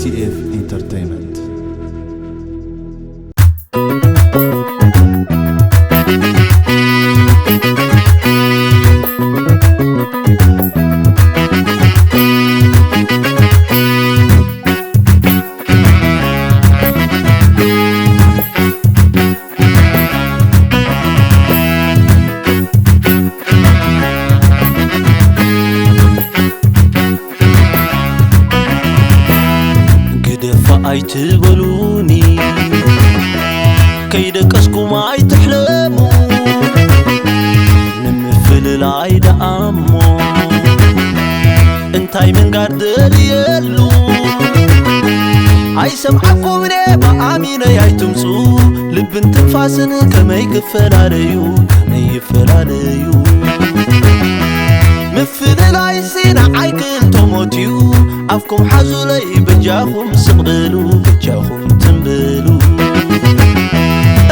ቲኤፍ ኢንተርቴይንመንት። ግደፋ ኣይትበሉኒ፣ ከይደቀስኩም ኣይትሕለሙ፣ ንምፍልላይ ደኣ እሞ እንታይ ምንጋር ደልየሉ? ኣይሰምዓኩምን እየ ብኣሚነይ ኣይትምጹ፣ ልብን ትንፋስን ከመይ ክፈላለዩ፣ ከመይ ይፈላለዩ? ምፍልላይሲ ንዓይ ክልተ ሞት እዩ፣ ኣፍኩም ሓዙለይ በጃኹም ስቕ በሉ፣ በጃኹም ትም በሉ።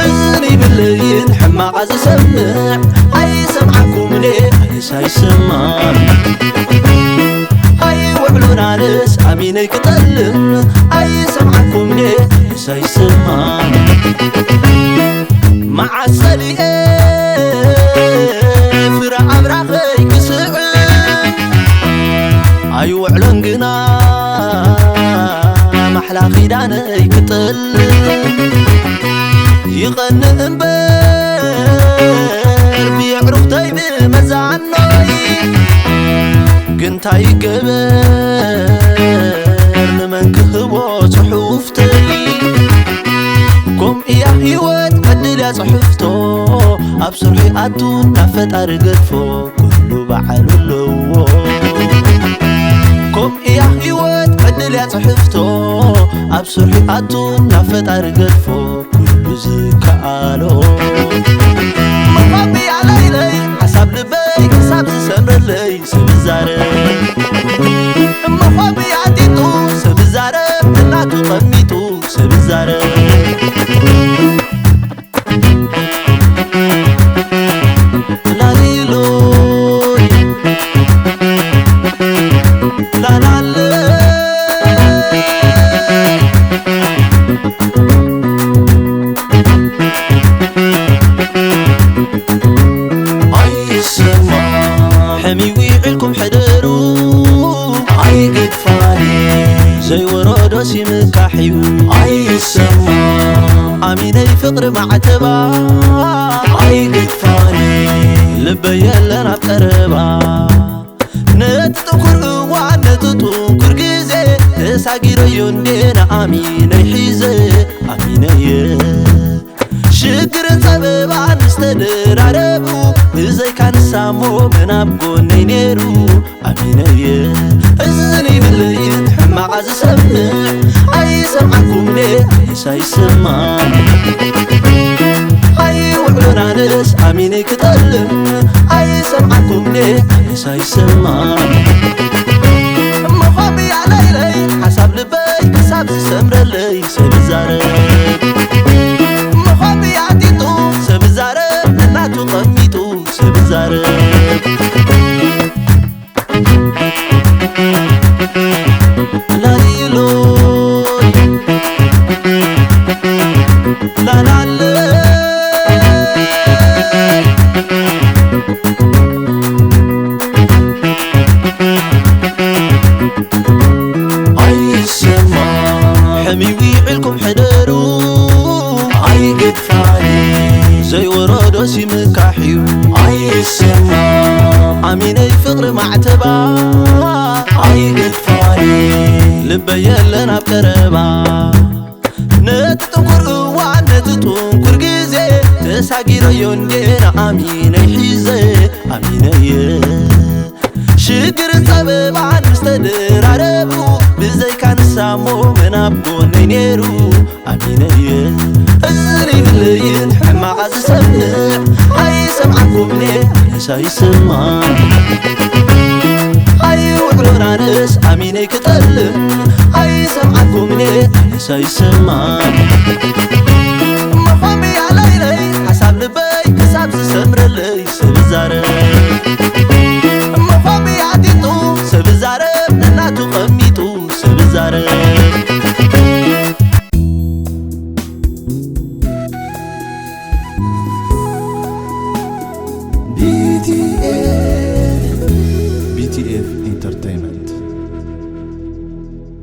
እዝኒ ይብለይን ሕማቓ ዝሰምዕ፣ ኣይሰምዓኩምን እየ ኣነስ ኣይሰማን። ኣይውዕሉን ኣነስ ኣሚነይ ክጠልም፣ ኣይሰምዓኩምን እየ ኣነስ ኣይሰማን። መዓስ ጸሊኤ ፍረ ኣብራኸይ ክስዕብ፣ ኣይውዕሎን ግና ማሕላ ኺዳነይ ክጥል። ይቐንእ እምበር ብየዕሩኽተይ ብመዛኖይ፣ ግን ታይ ይገበር ንመን ክህቦ ጽሑፍተይ? ከም እያ ህይወት ዕድል እያ ጽሕፍቶ፣ ኣብ ስርሑ ኣቱ ናብ ፈጣሪ ገድፎ፣ ኩሉ በዓሉ ኣለዎ። ከም እያ ህይወት ዕድል እያ ጽሕፍቶ፣ ኣብ ስርሑ ኣቱ ናብ ፈጣሪ ገድፎ፣ ኩሉ ዝከኣሎ። መፋብያ ለይለይ ሓሳብ ልበይ ክሳብ ዝሰምረለይ ሰብ ይዛረብ። መፋብያ ጢጡ ሰብ ይዛረብ፣ እናቱ ቀሚጡ ሰብ ይዛረብ። ላሊሎይ ላላለይ ኣይሰማ ሕሚ ዊዕልኩም ሕደሩ ኣይግድፋኒ ዘይወረዶ ሲምካሕዩ ኣይሰማ ኣሚነይ ፍቕሪ ማዕተባ ኣይግድፋኒ ልበይ የለን ኣብ ቀረባ ነቲ ጥንኩር እዋን ነቲ ጥንኩር ግዜ ተሳጊረዮ እንዴ ንኣሚነይ ሒዘ ኣሚነየ ሽግርን ጸበባን ምስ ተደራረቡ ብዘይካ ንሳሞ መን ኣብ ጎነይ ነይሩ ኣሚነየ እዝን ይብለይን ሕማቓ ዝሰምዕ ኣይሰምዓኩምኔ ኣነስ ኣይሰማን ኣይውዕሎን ኣነስ ኣሚነይ ክጠልም ኣይሰምዓኩምኔ ኣነስ ኣይሰማን እሞ ኾብያ ለይለይ ሓሳብ ልበይ ክሳብ ዝሰምረለይ ሰብ ይዛረብ መኾብያ ጢጡ ሰብ ይዛረብ እናቱ ቀሚጡ ሰብ ይዛረብ ላሊሎይ ላላለይ ኣይሰማ ሕሚ ዊዕልኩም ሕደሩ ኣይግድፋኒ ዘይወረዶ ሲምካሕዩ ኣይሰማ ኣሚነይ ፍቕሪ ማዕተባ ኣይግድፋኒ ልበይ የለን ኣብ ቀረባ ነቲ ጥንኩር እዋን ነቲ ጥንኩር ግዜ ተሳጊረዮ እንዴ ንኣሚነይ ሒዘ ኣሚነየ ሽግርን ጸበባን ምስ ተደራረቡ ብዘይካ ንሳሞ መን ኣብ ጎነይ ነይሩ ኣሚነየ እዝን ይብለይን ሕማቓ ዝሰምዕ ኣይሰምዓኩምኔ ኣነስ ኣይሰማን ኣይውዕሎን ኣነስ ኣሚነይ ክጠልም ኣይሰምዓኩምኔ ኣነስ ኣይሰማን መኾምያ ለይለይ ሓሳብ ልበይ ክሳብ ዝሰምረ